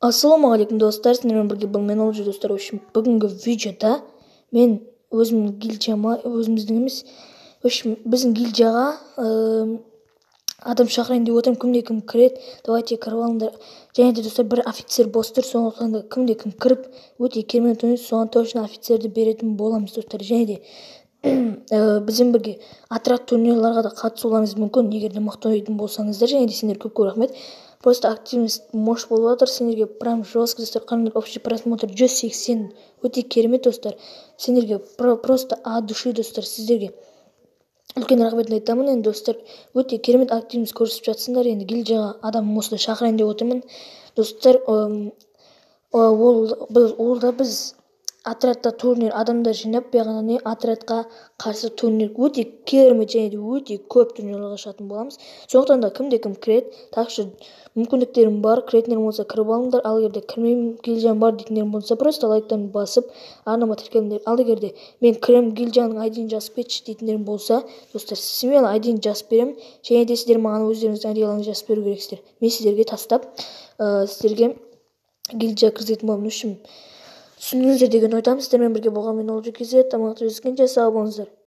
Ассалаумағалейкум, достар! Сіздермен бірге бұл мен, Олжа, достар. В общем, бүгінгі видеода мен өзімнің гильдияма, өзіміздің емес, в общем, біздің гильдияға адам шақырайын деп отырмын. Кімде кім кіреді, давайте, кіріп алыңдар. Және де, достар, бір офицер бос тұр, сондықтан да кімде кім кіріп, өте керемет ойнайды, соған точно офицерді беретін боламыз, достар. Және де бізбен бірге отряд турнирларға да қатысуларыңыз мүмкін, егер де мықты ойнайтын болсаңыздар. Және де сендерге көп көп рахмет, просто активность мощь болып жатыр сендерге, прям жестко, достар. Қараңдар, общий просмотр 180, өте керемет, достар. Сендерге просто от души, достар, сіздерге үлкен рахметін айтамын. Енді, достар, өте керемет активность көрсетіп жатсыңдар. Енді гильдияға адам осылай шақырайын деп отырмын, достар. Ол да біз отрядта турнир, адамдар жинап, яғни отрядқа қарсы турнир, өте керемет және де өте көп турнирларға шығатын боламыз. Сондықтан да кімде кім кіреді, так что мүмкіндіктерің бар, кіретіндер болса, кіріп алыңдар. Ал егер де кірмеймін, гильдиям бар дейтіндер болса, просто лайктан басып, арнама тіркеліңдер. Ал егер де мен кіремін, гильдияның айдиін жазып кетші дейтіндер болса, достар, смело айдиін жазып беремін. Және де сіздер маған өздеріңіздің айдиларыңызды жазып беру керексіздер, мен сіздерге тастап, сіздерге гильдия кіргізетін боламын. В общем, түсіндіңіздер деген ойдамын. Сіздермен бірге болған мен, Олжа KZ. Амандықта жүздескенше, сау болыңыздар.